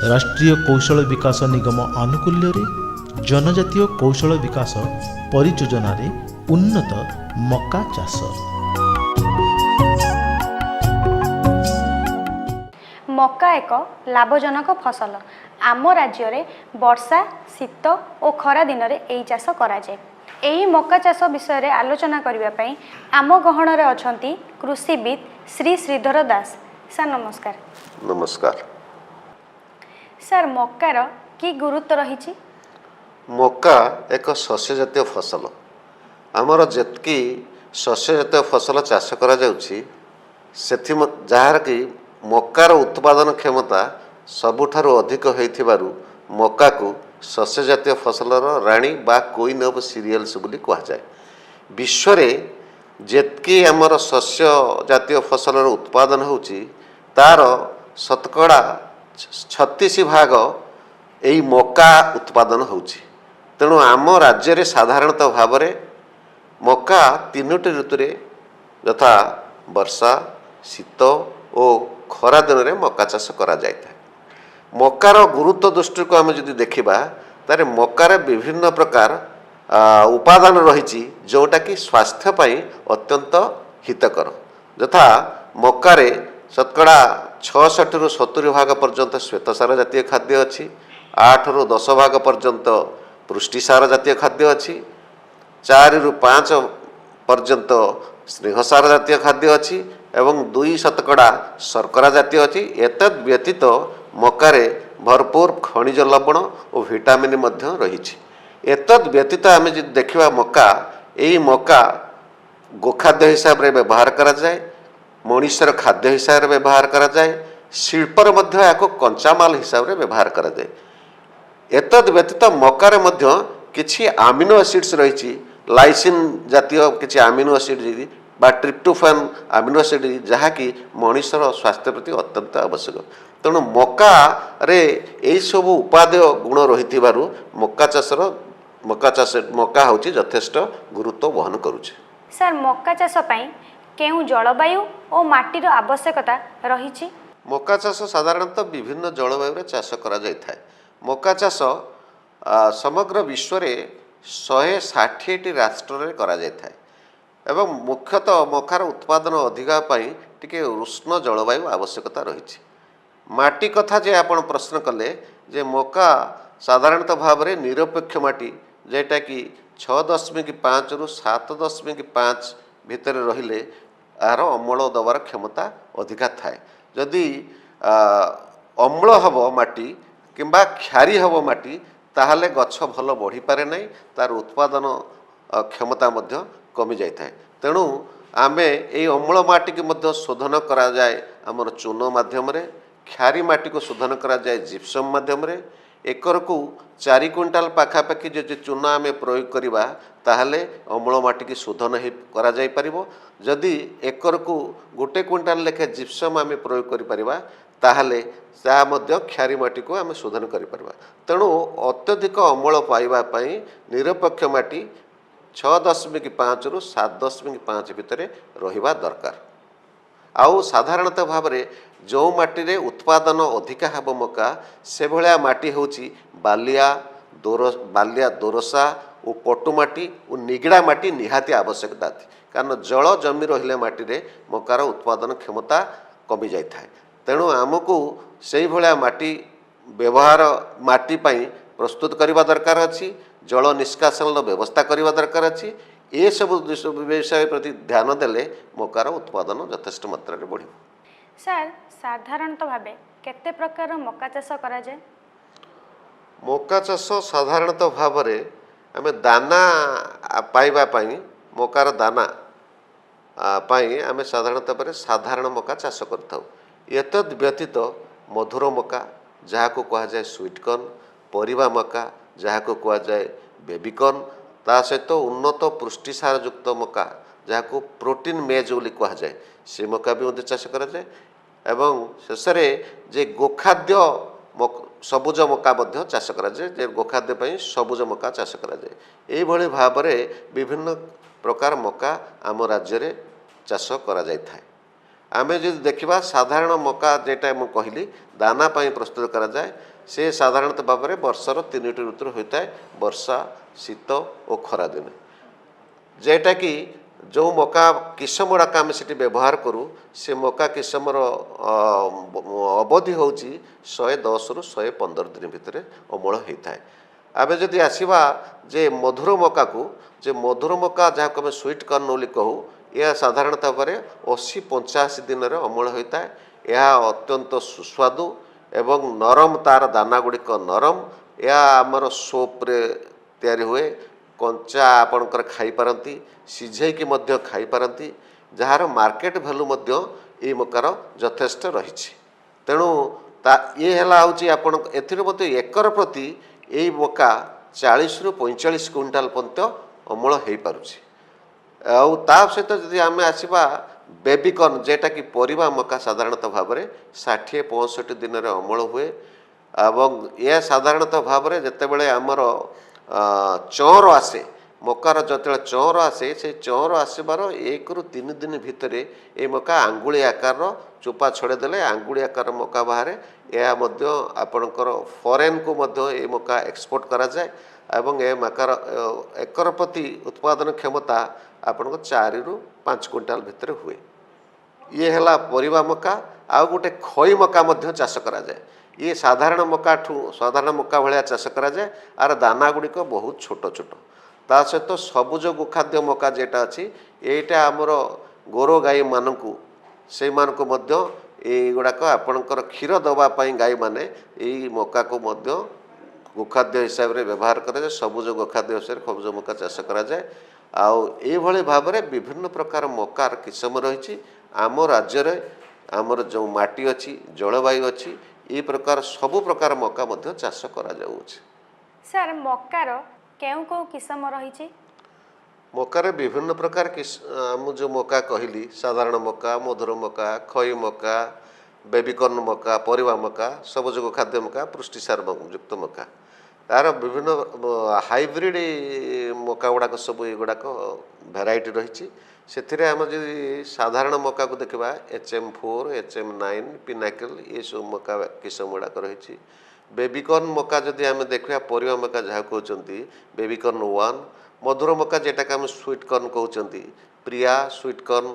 ରାଷ୍ଟ୍ରୀୟ କୌଶଳ ବିକାଶ ନିଗମ ଆନୁକୂଲ୍ୟରେ ଜନଜାତୀୟ କୌଶଳ ବିକାଶ ପରିଯୋଜନାରେ ଉନ୍ନତ ମକା ଚାଷ। ମକା ଏକ ଲାଭଜନକ ଫସଲ। ଆମ ରାଜ୍ୟରେ ବର୍ଷା, ଶୀତ ଓ ଖରା ଦିନରେ ଏହି ଚାଷ କରାଯାଏ। ଏହି ମକା ଚାଷ ବିଷୟରେ ଆଲୋଚନା କରିବା ପାଇଁ ଆମ ଗହଣରେ ଅଛନ୍ତି କୃଷିବିତ୍ ଶ୍ରୀ ଶ୍ରୀଧର ଦାସ ସାର୍। ନମସ୍କାର। ନମସ୍କାର। ସାର୍, ମକାର କି ଗୁରୁତ୍ୱ ରହିଛି? ମକା ଏକ ଶସ୍ୟଜାତୀୟ ଫସଲ। ଆମର ଯେତିକି ଶସ୍ୟଜାତୀୟ ଫସଲ ଚାଷ କରାଯାଉଛି, ସେଥି ଯାହାର କି ମକାର ଉତ୍ପାଦନ କ୍ଷମତା ସବୁଠାରୁ ଅଧିକ ହୋଇଥିବାରୁ ମକାକୁ ଶସ୍ୟଜାତୀୟ ଫସଲର ରାଣୀ ବା କୁଇନ୍ ଅଫ୍ ସିରିଏଲ୍ସ ବୋଲି କୁହାଯାଏ। ବିଶ୍ୱରେ ଯେତିକି ଆମର ଶସ୍ୟ ଜାତୀୟ ଫସଲର ଉତ୍ପାଦନ ହେଉଛି, ତାର 36% ଭାଗ ଏଇ ମକା ଉତ୍ପାଦନ ହେଉଛି। ତେଣୁ ଆମ ରାଜ୍ୟରେ ସାଧାରଣତଃ ଭାବରେ ମକା ତିନୋଟି ଋତୁରେ, ଯଥା ବର୍ଷା, ଶୀତ ଓ ଖରା ଦିନରେ ମକା ଚାଷ କରାଯାଇଥାଏ। ମକାର ଗୁରୁତ୍ୱ ଦୃଷ୍ଟିକୁ ଆମେ ଯଦି ଦେଖିବା, ତାହେଲେ ମକାରେ ବିଭିନ୍ନ ପ୍ରକାର ଉପାଦାନ ରହିଛି, ଯେଉଁଟାକି ସ୍ୱାସ୍ଥ୍ୟ ପାଇଁ ଅତ୍ୟନ୍ତ ହିତକର। ଯଥା ମକାରେ 66%ରୁ 70% ଭାଗ ପର୍ଯ୍ୟନ୍ତ ଶ୍ୱେତସାର ଜାତୀୟ ଖାଦ୍ୟ ଅଛି, 8ରୁ 10 ଭାଗ ପର୍ଯ୍ୟନ୍ତ ପୃଷ୍ଟିସାର ଜାତୀୟ ଖାଦ୍ୟ ଅଛି, 4ରୁ 5 ପର୍ଯ୍ୟନ୍ତ ସ୍ନେହସାର ଜାତୀୟ ଖାଦ୍ୟ ଅଛି ଏବଂ 2% ଶର୍କରା ଜାତୀୟ ଅଛି। ଏତଦ୍ ବ୍ୟତୀତ ମକାରେ ଭରପୁର ଖଣିଜ ଲବଣ ଓ ଭିଟାମିନ୍ ମଧ୍ୟ ରହିଛି। ଏତଦ୍ ବ୍ୟତୀତ ଆମେ ଯଦି ଦେଖିବା ମକା, ଏଇ ମକା ଗୋଖାଦ୍ୟ ହିସାବରେ ବ୍ୟବହାର କରାଯାଏ, ମଣିଷର ଖାଦ୍ୟ ହିସାବରେ ବ୍ୟବହାର କରାଯାଏ, ଶିଳ୍ପରେ ମଧ୍ୟ ଏହାକୁ କଞ୍ଚାମାଲ ହିସାବରେ ବ୍ୟବହାର କରାଯାଏ। ଏତଦ୍ ବ୍ୟତୀତ ମକାରେ ମଧ୍ୟ କିଛି ଆମିନୋ ଏସିଡ୍ସ ରହିଛି, ଲାଇସିନ୍ ଜାତୀୟ କିଛି ଆମିନୋ ଏସିଡ୍ ବା ଟ୍ରିପ୍ଟୋଫାନ୍ ଆମିନୋ ଏସିଡ୍, ଯାହାକି ମଣିଷର ସ୍ୱାସ୍ଥ୍ୟ ପ୍ରତି ଅତ୍ୟନ୍ତ ଆବଶ୍ୟକ। ତେଣୁ ମକାରେ ଏଇସବୁ ଉପାଦେୟ ଗୁଣ ରହିଥିବାରୁ ମକା ଚାଷ ମକା ହେଉଛି ଯଥେଷ୍ଟ ଗୁରୁତ୍ୱ ବହନ କରୁଛି। ସାର୍, ମକା ଚାଷ ପାଇଁ କେଉଁ ଜଳବାୟୁ ଓ ମାଟିର ଆବଶ୍ୟକତା ରହିଛି? ମକା ଚାଷ ସାଧାରଣତଃ ବିଭିନ୍ନ ଜଳବାୟୁରେ ଚାଷ କରାଯାଇଥାଏ। ମକା ଚାଷ ସମଗ୍ର ବିଶ୍ୱରେ 160ଟି ରାଷ୍ଟ୍ରରେ କରାଯାଇଥାଏ ଏବଂ ମୁଖ୍ୟତଃ ମକାର ଉତ୍ପାଦନ ଅଧିକା ପାଇଁ ଟିକେ ଉଷ୍ଣ ଜଳବାୟୁ ଆବଶ୍ୟକତା ରହିଛି। ମାଟି କଥା ଯେ ଆପଣ ପ୍ରଶ୍ନ କଲେ ଯେ ମକା ସାଧାରଣତଃ ଭାବରେ ନିରପେକ୍ଷ ମାଟି, ଯେଉଁଟାକି 6.5ରୁ 7.5 ଭିତରେ ରହିଲେ ଏହାର ଅମଳ ଦେବାର କ୍ଷମତା ଅଧିକା ଥାଏ। ଯଦି ଅମ୍ଳ ହେବ ମାଟି କିମ୍ବା କ୍ଷାରୀ ହେବ ମାଟି, ତାହେଲେ ଗଛ ଭଲ ବଢ଼ିପାରେ ନାହିଁ, ତାର ଉତ୍ପାଦନ କ୍ଷମତା ମଧ୍ୟ କମିଯାଇଥାଏ। ତେଣୁ ଆମେ ଏଇ ଅମ୍ଳ ମାଟିକି ମଧ୍ୟ ଶୋଧନ କରାଯାଏ ଆମର ଚୂନ ମାଧ୍ୟମରେ, କ୍ଷାରୀ ମାଟିକୁ ଶୋଧନ କରାଯାଏ ଜିପ୍ସମ୍ ମାଧ୍ୟମରେ। ଏକରକୁ 4 କୁଇଣ୍ଟାଲ ପାଖାପାଖି ଯଦି ଚୂନ ଆମେ ପ୍ରୟୋଗ କରିବା, ତାହେଲେ ଅମ୍ଳ ମାଟିକି ଶୋଧନ ହେଇ କରାଯାଇପାରିବ। ଯଦି ଏକରକୁ 1 କୁଇଣ୍ଟାଲ ଲେଖାଏଁ ଜିପ୍ସମ୍ ଆମେ ପ୍ରୟୋଗ କରିପାରିବା, ତାହେଲେ ତାହା ମଧ୍ୟ କ୍ଷାରୀ ମାଟିକୁ ଆମେ ଶୋଧନ କରିପାରିବା। ତେଣୁ ଅତ୍ୟଧିକ ଅମଳ ପାଇବା ପାଇଁ ନିରପେକ୍ଷ ମାଟି 6.5ରୁ 7.5 ଭିତରେ ରହିବା ଦରକାର। ଆଉ ସାଧାରଣତଃ ଭାବରେ ଯେଉଁ ମାଟିରେ ଉତ୍ପାଦନ ଅଧିକା ହେବ ମକା, ସେଭଳିଆ ମାଟି ହେଉଛି ବାଲିଆ ଦୋରସା ଓ ପଟୁ ମାଟି ଓ ନିଗିଡ଼ା ମାଟି ନିହାତି ଆବଶ୍ୟକତା ଅଛି। କାରଣ ଜଳ ଜମି ରହିଲେ ମାଟିରେ ମକାର ଉତ୍ପାଦନ କ୍ଷମତା କମିଯାଇଥାଏ। ତେଣୁ ଆମକୁ ସେଇଭଳିଆ ମାଟି ବ୍ୟବହାର ମାଟି ପାଇଁ ପ୍ରସ୍ତୁତ କରିବା ଦରକାର ଅଛି, ଜଳ ନିଷ୍କାସନର ବ୍ୟବସ୍ଥା କରିବା ଦରକାର ଅଛି। ଏସବୁ ବିଷୟ ପ୍ରତି ଧ୍ୟାନ ଦେଲେ ମକାର ଉତ୍ପାଦନ ଯଥେଷ୍ଟ ମାତ୍ରାରେ ବଢ଼ିବ। ସାର୍, ସାଧାରଣତଃ ଭାବେ କେତେ ପ୍ରକାର ମକା ଚାଷ କରାଯାଏ? ମକା ଚାଷ ସାଧାରଣତଃ ଭାବରେ ଆମେ ଦାନା ପାଇବା ପାଇଁ, ମକାର ଦାନା ପାଇଁ ଆମେ ସାଧାରଣତଃ ଭାବରେ ସାଧାରଣ ମକା ଚାଷ କରିଥାଉ। ଏତଦ୍ ବ୍ୟତୀତ ମଧୁର ମକା, ଯାହାକୁ କୁହାଯାଏ ସୁଇଟ୍ କର୍ନ, ପରିବା ମକା, ଯାହାକୁ କୁହାଯାଏ ବେବିକର୍ନ, ତା ସହିତ ଉନ୍ନତ ପୃଷ୍ଟିସାରଯୁକ୍ତ ମକା, ଯାହାକୁ ପ୍ରୋଟିନ୍ ମେଜ୍ ବୋଲି କୁହାଯାଏ, ସେ ମକା ବି ମଧ୍ୟ ଚାଷ କରାଯାଏ ଏବଂ ଶେଷରେ ଯେ ଗୋଖାଦ୍ୟ ସବୁଜ ମକା ମଧ୍ୟ ଚାଷ କରାଯାଏ, ଯେ ଗୋଖାଦ୍ୟ ପାଇଁ ସବୁଜ ମକା ଚାଷ କରାଯାଏ। ଏଇଭଳି ଭାବରେ ବିଭିନ୍ନ ପ୍ରକାର ମକା ଆମ ରାଜ୍ୟରେ ଚାଷ କରାଯାଇଥାଏ। ଆମେ ଯଦି ଦେଖିବା, ସାଧାରଣ ମକା, ଯେଟା ମୁଁ କହିଲି ଦାନା ପାଇଁ ପ୍ରସ୍ତୁତ କରାଯାଏ, ସେ ସାଧାରଣତଃ ଭାବରେ ବର୍ଷର ତିନିଟି ଋତୁରେ ହୋଇଥାଏ, ବର୍ଷା, ଶୀତ ଓ ଖରାଦିନେ। ଯେଉଁଟାକି ଯେଉଁ ମକା କିସମ ଗୁଡ଼ାକ ଆମେ ସେଠି ବ୍ୟବହାର କରୁ, ସେ ମକା କିସମର ଅବଧି ହେଉଛି 110ରୁ 115 ଦିନ ଭିତରେ ଅମଳ ହୋଇଥାଏ। ଆମେ ଯଦି ଆସିବା ଯେ ମଧୁର ମକାକୁ, ଯେ ମଧୁର ମକା ଯାହାକୁ ଆମେ ସୁଇଟ୍ କର୍ନ ବୋଲି କହୁ, ଏହା ସାଧାରଣତଃ ଭାବରେ 80-85 ଦିନରେ ଅମଳ ହୋଇଥାଏ। ଏହା ଅତ୍ୟନ୍ତ ସୁସ୍ୱାଦୁ ଏବଂ ନରମ, ତାର ଦାନା ଗୁଡ଼ିକ ନରମ। ଏହା ଆମର ସୋପ୍ରେ ତିଆରି ହୁଏ। କଞ୍ଚା ଆପଣଙ୍କର ଖାଇପାରନ୍ତି, ସିଝେଇକି ମଧ୍ୟ ଖାଇପାରନ୍ତି, ଯାହାର ମାର୍କେଟ ଭ୍ୟାଲୁ ମଧ୍ୟ ଏଇ ମକାର ଯଥେଷ୍ଟ ରହିଛି। ତେଣୁ ତା ଇଏ ହେଲା ହେଉଛି ଆପଣ ଏଥିରେ ମଧ୍ୟ ଏକର ପ୍ରତି ଏଇ ମକା 40ରୁ 45 କୁଇଣ୍ଟାଲ ପର୍ଯ୍ୟନ୍ତ ଅମଳ ହେଇପାରୁଛି। ଆଉ ତା ସହିତ ଯଦି ଆମେ ଆସିବା ବେବିକର୍ନ, ଯେଉଁଟାକି ପରିବା ମକା, ସାଧାରଣତଃ ଭାବରେ 60-65 ଦିନରେ ଅମଳ ହୁଏ ଏବଂ ଏହା ସାଧାରଣତଃ ଭାବରେ ଯେତେବେଳେ ଆମର ଚଅଁର ଆସେ, ମକାର ଯେତେବେଳେ ଚଅଁର ଆସେ, ସେ ଚଅଁର ଆସିବାର 1ରୁ 3 ଦିନ ଭିତରେ ଏ ମକା ଆଙ୍ଗୁଳି ଆକାରର, ଚୋପା ଛଡ଼େଇ ଦେଲେ ଆଙ୍ଗୁଳି ଆକାର ମକା ବାହାରେ। ଏହା ମଧ୍ୟ ଆପଣଙ୍କର ଫରେନ୍କୁ ମଧ୍ୟ ଏ ମକା ଏକ୍ସପୋର୍ଟ କରାଯାଏ ଏବଂ ଏ ମକାର ଏକର ପ୍ରତି ଉତ୍ପାଦନ କ୍ଷମତା ଆପଣଙ୍କ 4ରୁ 5 କୁଇଣ୍ଟାଲ ଭିତରେ ହୁଏ। ଇଏ ହେଲା ପରିବା ମକା। ଆଉ ଗୋଟେ ଖଇ ମକା ମଧ୍ୟ ଚାଷ କରାଯାଏ। ଇଏ ସାଧାରଣ ମକାଠୁ, ସାଧାରଣ ମକା ଭଳିଆ ଚାଷ କରାଯାଏ। ଆର ଦାନା ଗୁଡ଼ିକ ବହୁତ ଛୋଟ ଛୋଟ। ତା ସହିତ ସବୁଜ ଗୋଖାଦ୍ୟ ମକା ଯେଟା ଅଛି, ଏଇଟା ଆମର ଗୋର ଗାଈମାନଙ୍କୁ, ସେଇମାନଙ୍କୁ ମଧ୍ୟ ଏଇଗୁଡ଼ାକ ଆପଣଙ୍କର କ୍ଷୀର ଦେବା ପାଇଁ ଗାଈମାନେ ଏଇ ମକାକୁ ମଧ୍ୟ ଗୋଖାଦ୍ୟ ହିସାବରେ ବ୍ୟବହାର କରାଯାଏ। ସବୁଜ ଗୋଖାଦ୍ୟ ହିସାବରେ ସବୁଜ ମକା ଚାଷ କରାଯାଏ। ଆଉ ଏଇଭଳି ଭାବରେ ବିଭିନ୍ନ ପ୍ରକାର ମକାର କିସମ ରହିଛି। ଆମ ରାଜ୍ୟରେ ଆମର ଯେଉଁ ମାଟି ଅଛି, ଜଳବାୟୁ ଅଛି, ଏଇ ପ୍ରକାର ସବୁ ପ୍ରକାର ମକା ମଧ୍ୟ ଚାଷ କରାଯାଉଅଛି। ସାର୍, ମକାର କେଉଁ କେଉଁ କିସମ ରହିଛି? ମକାରେ ବିଭିନ୍ନ ପ୍ରକାର ମୁଁ ଯେଉଁ ମକା କହିଲି, ସାଧାରଣ ମକା, ମଧୁର ମକା, ଖଇ ମକା, ବେବିକର୍ନ ମକା, ପରିବା ମକା, ସବୁଜ ଖାଦ୍ୟ ମକା, ପୃଷ୍ଟିସାର ଯୁକ୍ତ ମକା, ତାର ବିଭିନ୍ନ ହାଇବ୍ରିଡ଼ ମକା ଗୁଡ଼ାକ ସବୁ ଏଗୁଡ଼ାକ ଭେରାଇଟି ରହିଛି। ସେଥିରେ ଆମେ ଯଦି ସାଧାରଣ ମକାକୁ ଦେଖିବା, HM 4, HM 9, Pinnacle, ଏସବୁ ମକା କିସମ ଗୁଡ଼ାକ ରହିଛି। ବେବିକର୍ନ ମକା ଯଦି ଆମେ ଦେଖିବା, ପରିବା ମକା ଯାହା କହୁଛନ୍ତି, ବେବିକର୍ନ 1, ମଧୁର ମକା ଯେଟାକି ଆମେ ସୁଇଟ୍ କର୍ନ କହୁଛନ୍ତି, ପ୍ରିୟା ସୁଇଟ୍ କର୍ନ,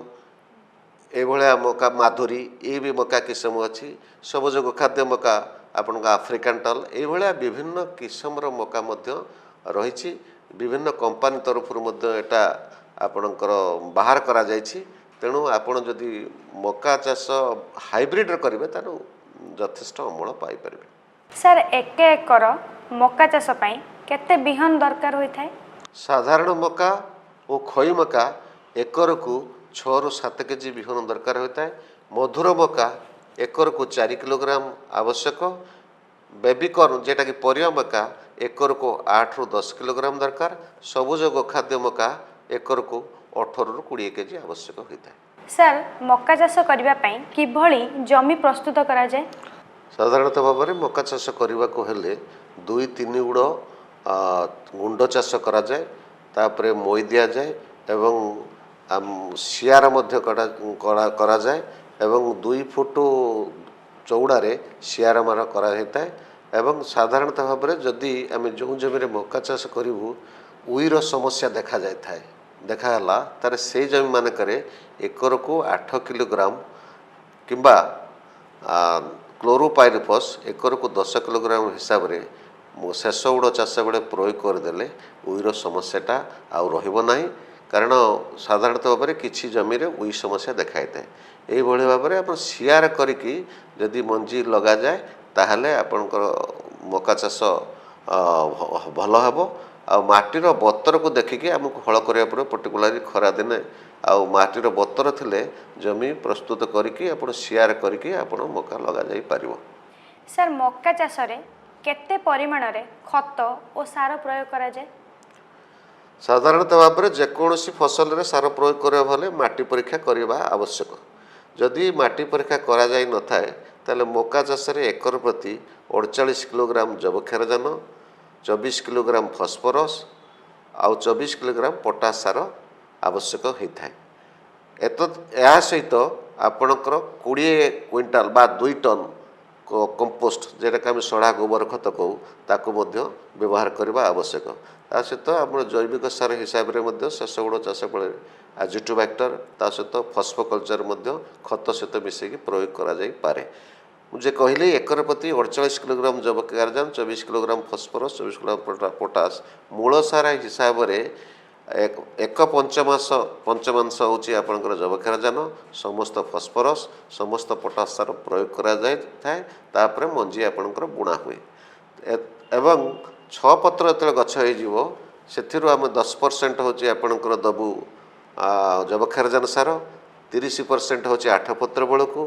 ଏଇଭଳିଆ ମକା, ମାଧୁରୀ, ଏଇ ବି ମକା କିସମ ଅଛି। ସବୁଜ ଗୋଖାଦ୍ୟ ମକା ଆପଣଙ୍କ ଆଫ୍ରିକାନ୍ ଟଲ୍, ଏଇଭଳିଆ ବିଭିନ୍ନ କିସମର ମକା ମଧ୍ୟ ରହିଛି। ବିଭିନ୍ନ କମ୍ପାନୀ ତରଫରୁ ମଧ୍ୟ ଏଟା ଆପଣଙ୍କର ବାହାର କରାଯାଇଛି। ତେଣୁ ଆପଣ ଯଦି ମକା ଚାଷ ହାଇବ୍ରିଡ଼ର କରିବେ, ତାହେଲେ ଯଥେଷ୍ଟ ଅମଳ ପାଇପାରିବେ। ସାର୍, ଏକ ଏକର ମକା ଚାଷ ପାଇଁ କେତେ ବିହନ ଦରକାର ହୋଇଥାଏ? ସାଧାରଣ ମକା ଓ ଖଇ ମକା ଏକରକୁ 6ରୁ 7 କେଜି ବିହନ ଦରକାର ହୋଇଥାଏ। ମଧୁର ମକା ଏକରକୁ 4 କିଲୋଗ୍ରାମ ଆବଶ୍ୟକ। ବେବିକର୍ନ, ଯେଉଁଟାକି ପରିବା ମକା, ଏକରକୁ 8ରୁ 10 କିଲୋଗ୍ରାମ ଦରକାର। ସବୁଜ ଗୋଖାଦ୍ୟ ମକା ଏକରକୁ 18ରୁ 20 କେଜି ଆବଶ୍ୟକ ହୋଇଥାଏ। ସାର୍, ମକା ଚାଷ କରିବା ପାଇଁ କିଭଳି ଜମି ପ୍ରସ୍ତୁତ କରାଯାଏ? ସାଧାରଣତଃ ଭାବରେ ମକା ଚାଷ କରିବାକୁ ହେଲେ 2-3 ଗୁଡ଼ ଗୁଣ୍ଡ ଚାଷ କରାଯାଏ, ତାପରେ ମଇ ଦିଆଯାଏ ଏବଂ ସିଆର ମଧ୍ୟ କରାଯାଏ ଏବଂ 2 ଫୁଟ ଚଉଡ଼ାରେ ସିଆର ମାର କରାଯାଇଥାଏ। ଏବଂ ସାଧାରଣତଃ ଭାବରେ ଯଦି ଆମେ ଯେଉଁ ଜମିରେ ମକା ଚାଷ କରିବୁ, ଉଇର ସମସ୍ୟା ଦେଖାଯାଇଥାଏ, ଦେଖାଗଲା, ତାହେଲେ ସେଇ ଜମିମାନଙ୍କରେ ଏକରକୁ 8 କିଲୋଗ୍ରାମ କିମ୍ବା କ୍ଲୋରୋପାଇରିଫସ୍ ଏକରକୁ 10 କିଲୋଗ୍ରାମ ହିସାବରେ ଶେଷ ଉଡ଼ ଚାଷ ବେଳେ ପ୍ରୟୋଗ କରିଦେଲେ ଉଇର ସମସ୍ୟାଟା ଆଉ ରହିବ ନାହିଁ। କାରଣ ସାଧାରଣତଃ ଭାବରେ କିଛି ଜମିରେ ଉଇ ସମସ୍ୟା ଦେଖାଇଥାଏ। ଏଇଭଳି ଭାବରେ ଆପଣ ସିଆର କରିକି ଯଦି ମଞ୍ଜି ଲଗାଯାଏ, ତାହେଲେ ଆପଣଙ୍କର ମକା ଚାଷ ଭଲ ହେବ। ଆଉ ମାଟିର ବତରକୁ ଦେଖିକି ଆମକୁ ହଳ କରିବାକୁ ପଡ଼ିବ, ପର୍ଟିକୁଲାରଲି ଖରାଦିନେ। ଆଉ ମାଟିର ବତର ଥିଲେ ଜମି ପ୍ରସ୍ତୁତ କରିକି ଆପଣ ସିଆର କରିକି ଆପଣ ମକା ଲଗାଯାଇପାରିବ। ସାର୍, ମକା ଚାଷରେ କେତେ ପରିମାଣରେ ଖତ ଓ ସାର ପ୍ରୟୋଗ କରାଯାଏ? ସାଧାରଣତଃ ଭାବରେ ଯେକୌଣସି ଫସଲରେ ସାର ପ୍ରୟୋଗ କରିବାକୁ ହେଲେ ମାଟି ପରୀକ୍ଷା କରିବା ଆବଶ୍ୟକ। ଯଦି ମାଟି ପରୀକ୍ଷା କରାଯାଇ ନଥାଏ, ତାହେଲେ ମକା ଚାଷରେ ଏକର ପ୍ରତି 48 କିଲୋଗ୍ରାମ ଯବକ୍ଷାରଜାନ, 24 କିଲୋଗ୍ରାମ ଫସ୍ଫରସ୍ ଆଉ 24 କିଲୋଗ୍ରାମ ପଟାସ ସାର ଆବଶ୍ୟକ ହୋଇଥାଏ। ଏହା ସହିତ ଆପଣଙ୍କର 20 କୁଇଣ୍ଟାଲ ବା 2 ଟନ୍ କମ୍ପୋଷ୍ଟ, ଯେଉଁଟାକୁ ଆମେ ସଢ଼ା ଗୋବର ଖତ କହୁ, ତାକୁ ମଧ୍ୟ ବ୍ୟବହାର କରିବା ଆବଶ୍ୟକ। ତା ସହିତ ଆମର ଜୈବିକ ସାର ହିସାବରେ ମଧ୍ୟ ଶେଷ ଗୁଡ଼ ଚାଷ ଫଳରେ ଆଜିଟୋବାକ୍ଟର, ତା ସହିତ ଫସ୍ଫୋକଲଚର ମଧ୍ୟ ଖତ ସହିତ ମିଶାଇକି ପ୍ରୟୋଗ କରାଯାଇପାରେ। ମୁଁ ଯେ କହିଲି, ଏକର ପ୍ରତି 48 କିଲୋଗ୍ରାମ ଯବକ୍ଷାରଜାନ, 24 କିଲୋଗ୍ରାମ ଫସ୍ଫରସ୍, 24 କିଲୋଗ୍ରାମ ପଟାସ ମୂଳ ସାର ହିସାବରେ ଏକ ପଞ୍ଚମାଂଶ ହେଉଛି ଆପଣଙ୍କର ଯବକ୍ଷାରଜାନ, ସମସ୍ତ ଫସ୍ଫରସ୍, ସମସ୍ତ ପଟାସ ସାର ପ୍ରୟୋଗ କରାଯାଇଥାଏ। ତାପରେ ମଞ୍ଜି ଆପଣଙ୍କର ବୁଣା ହୁଏ ଏବଂ ଛଅ ପତ୍ର ଯେତେବେଳେ ଗଛ ହେଇଯିବ, ସେଥିରୁ ଆମେ 10% ହେଉଛି ଆପଣଙ୍କର ଦେବୁ ଯବକ୍ଷାରଜାନ ସାର, 30% ହେଉଛି ଆଠ ପତ୍ର ବେଳକୁ,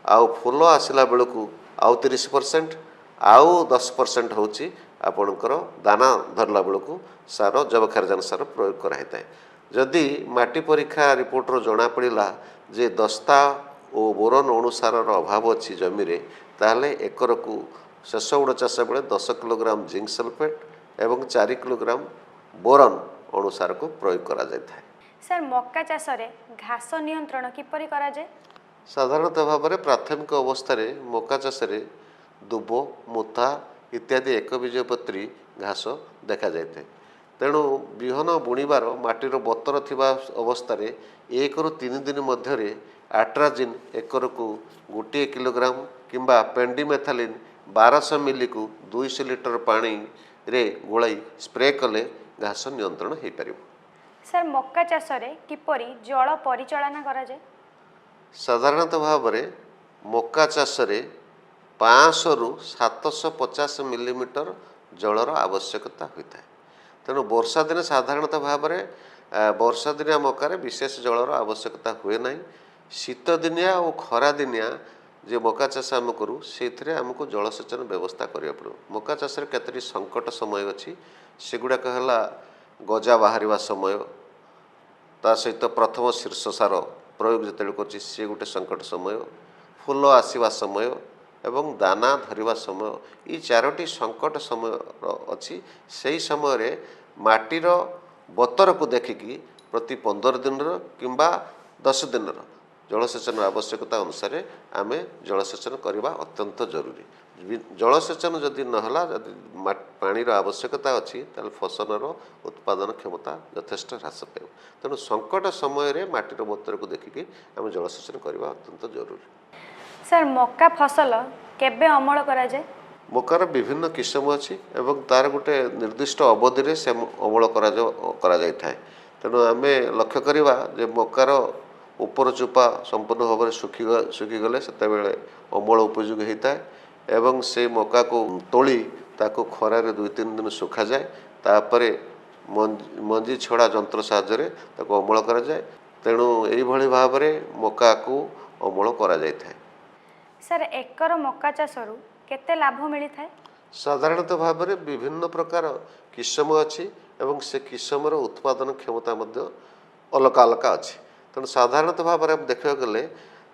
ଆଉ ଫୁଲ ଆସିଲା ବେଳକୁ ଆଉ 30%, ଆଉ 10% ହେଉଛି ଆପଣଙ୍କର ଦାନା ଧରିଲା ବେଳକୁ ସାର, ଯବକ୍ଷାରଜାନ ସାର ପ୍ରୟୋଗ କରାହେଇଥାଏ। ଯଦି ମାଟି ପରୀକ୍ଷା ରିପୋର୍ଟରୁ ଜଣାପଡ଼ିଲା ଯେ ଦସ୍ତା ଓ ବୋରନ ଅଣୁସାରର ଅଭାବ ଅଛି ଜମିରେ, ତାହେଲେ ଏକରକୁ ଶେଷ ଉଡ଼ ଚାଷ ବେଳେ 10 କିଲୋଗ୍ରାମ ଜିଙ୍କ ସଲଫେଟ୍ ଏବଂ 4 କିଲୋଗ୍ରାମ ବୋରନ ଅଣୁସାରକୁ ପ୍ରୟୋଗ କରାଯାଇଥାଏ। ସାର୍, ମକା ଚାଷରେ ଘାସ ନିୟନ୍ତ୍ରଣ କିପରି କରାଯାଏ? ସାଧାରଣତଃ ଭାବରେ ପ୍ରାଥମିକ ଅବସ୍ଥାରେ ମକା ଚାଷରେ ଦୁବ, ମୁଥା ଇତ୍ୟାଦି ଏକବୀଜପତ୍ରୀ ଘାସ ଦେଖାଯାଇଥାଏ। ତେଣୁ ବିହନ ବୁଣିବାର ମାଟିର ବତର ଥିବା ଅବସ୍ଥାରେ 1ରୁ 3 ଦିନ ମଧ୍ୟରେ ଆଟ୍ରାଜିନ୍ ଏକରକୁ 1 କିଲୋଗ୍ରାମ କିମ୍ବା ପେଣ୍ଡିମେଥାଲିନ୍ 1200 ମିଲିକୁ 200 ଲିଟର ପାଣିରେ ଗୋଳାଇ ସ୍ପ୍ରେ କଲେ ଘାସ ନିୟନ୍ତ୍ରଣ ହୋଇପାରିବ। ସାର୍, ମକା ଚାଷରେ କିପରି ଜଳ ପରିଚାଳନା କରାଯାଏ? ସାଧାରଣତଃ ଭାବରେ ମକା ଚାଷରେ 500ରୁ 750 ମିଲିମିଟର ଜଳର ଆବଶ୍ୟକତା ହୋଇଥାଏ। ତେଣୁ ବର୍ଷା ଦିନେ ସାଧାରଣତଃ ଭାବରେ ବର୍ଷା ଦିନିଆ ମକାରେ ବିଶେଷ ଜଳର ଆବଶ୍ୟକତା ହୁଏ ନାହିଁ। ଶୀତ ଦିନିଆ ଓ ଖରା ଦିନିଆ ଯେ ମକା ଚାଷ ଆମେ କରୁ, ସେଇଥିରେ ଆମକୁ ଜଳସେଚନ ବ୍ୟବସ୍ଥା କରିବାକୁ ପଡ଼ିବ। ମକା ଚାଷରେ କେତୋଟି ସଙ୍କଟ ସମୟ ଅଛି। ସେଗୁଡ଼ାକ ହେଲା ଗଜା ବାହାରିବା ସମୟ, ତା ସହିତ ପ୍ରଥମ ଶୀର୍ଷ ସାର ପ୍ରୟୋଗ ଯେତେବେଳେ କରୁଛି, ସିଏ ଗୋଟେ ସଙ୍କଟ ସମୟ, ଫୁଲ ଆସିବା ସମୟ ଏବଂ ଦାନା ଧରିବା ସମୟ। ଏଇ ଚାରୋଟି ସଙ୍କଟ ସମୟ ଅଛି। ସେହି ସମୟରେ ମାଟିର ବତରକୁ ଦେଖିକି ପ୍ରତି 15 ଦିନର କିମ୍ବା 10 ଦିନର ଜଳସେଚନ ଆବଶ୍ୟକତା ଅନୁସାରେ ଆମେ ଜଳସେଚନ କରିବା ଅତ୍ୟନ୍ତ ଜରୁରୀ। ଜଳସେଚନ ଯଦି ନହେଲା, ଯଦି ପାଣିର ଆବଶ୍ୟକତା ଅଛି, ତାହେଲେ ଫସଲର ଉତ୍ପାଦନ କ୍ଷମତା ଯଥେଷ୍ଟ ହ୍ରାସ ପାଇବ। ତେଣୁ ସଙ୍କଟ ସମୟରେ ମାଟିର ବତରକୁ ଦେଖିକି ଆମେ ଜଳସେଚନ କରିବା ଅତ୍ୟନ୍ତ ଜରୁରୀ। ସାର୍, ମକା ଫସଲ କେବେ ଅମଳ କରାଯାଏ? ମକାର ବିଭିନ୍ନ କିସମ ଅଛି ଏବଂ ତାର ଗୋଟେ ନିର୍ଦ୍ଦିଷ୍ଟ ଅବଧିରେ ସେ ଅମଳ କରାଯାଇଥାଏ। ତେଣୁ ଆମେ ଲକ୍ଷ୍ୟ କରିବା ଯେ ମକାର ଉପର ଚୋପା ସମ୍ପୂର୍ଣ୍ଣ ଭାବରେ ଶୁଖିଗଲେ ସେତେବେଳେ ଅମଳ ଉପଯୋଗୀ ହୋଇଥାଏ ଏବଂ ସେ ମକାକୁ ତୋଳି ତାକୁ ଖରାରେ 2-3 ଦିନ ଶୁଖାଯାଏ। ତାପରେ ମଞ୍ଜି ଛଡ଼ା ଯନ୍ତ୍ର ସାହାଯ୍ୟରେ ତାକୁ ଅମଳ କରାଯାଏ। ତେଣୁ ଏଇଭଳି ଭାବରେ ମକାକୁ ଅମଳ କରାଯାଇଥାଏ। ସାର୍, ଏକର ମକା ଚାଷରୁ କେତେ ଲାଭ ମିଳିଥାଏ? ସାଧାରଣତଃ ଭାବରେ ବିଭିନ୍ନ ପ୍ରକାର କିସମ ଅଛି ଏବଂ ସେ କିସମର ଉତ୍ପାଦନ କ୍ଷମତା ମଧ୍ୟ ଅଲଗା ଅଲଗା ଅଛି। ତେଣୁ ସାଧାରଣତଃ ଭାବରେ ଆମେ ଦେଖିବାକୁ ଗଲେ,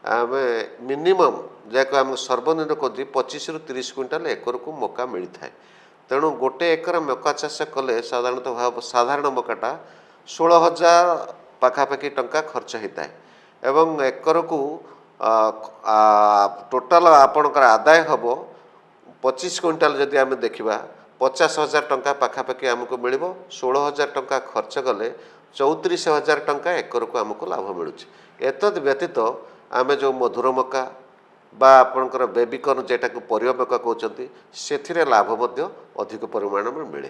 ଆମେ ମିନିମମ୍, ଯାହାକୁ ଆମେ ସର୍ବନିମ୍ନ କହୁଛି, 25ରୁ 30 କୁଇଣ୍ଟାଲ ଏକରକୁ ମକା ମିଳିଥାଏ। ତେଣୁ ଗୋଟେ ଏକର ମକା ଚାଷ କଲେ ସାଧାରଣତଃ ଭାବ ସାଧାରଣ ମକାଟା 16,000 ପାଖାପାଖି ଟଙ୍କା ଖର୍ଚ୍ଚ ହେଇଥାଏ ଏବଂ ଏକରକୁ ଟୋଟାଲ ଆପଣଙ୍କର ଆଦାୟ ହେବ 25 କୁଇଣ୍ଟାଲ ଯଦି ଆମେ ଦେଖିବା, 50,000 ଟଙ୍କା ପାଖାପାଖି ଆମକୁ ମିଳିବ। 16,000 ଟଙ୍କା ଖର୍ଚ୍ଚ କଲେ 34,000 ଟଙ୍କା ଏକରକୁ ଆମକୁ ଲାଭ ମିଳୁଛି। ଏତଦ୍ ବ୍ୟତୀତ ଆମେ ଯେଉଁ ମଧୁର ମକା ବା ଆପଣଙ୍କର ବେବିକର୍ନ, ଯେଟାକୁ ପରିବା ମକା କହୁଛନ୍ତି, ସେଥିରେ ଲାଭ ମଧ୍ୟ ଅଧିକ ପରିମାଣରେ ମିଳେ।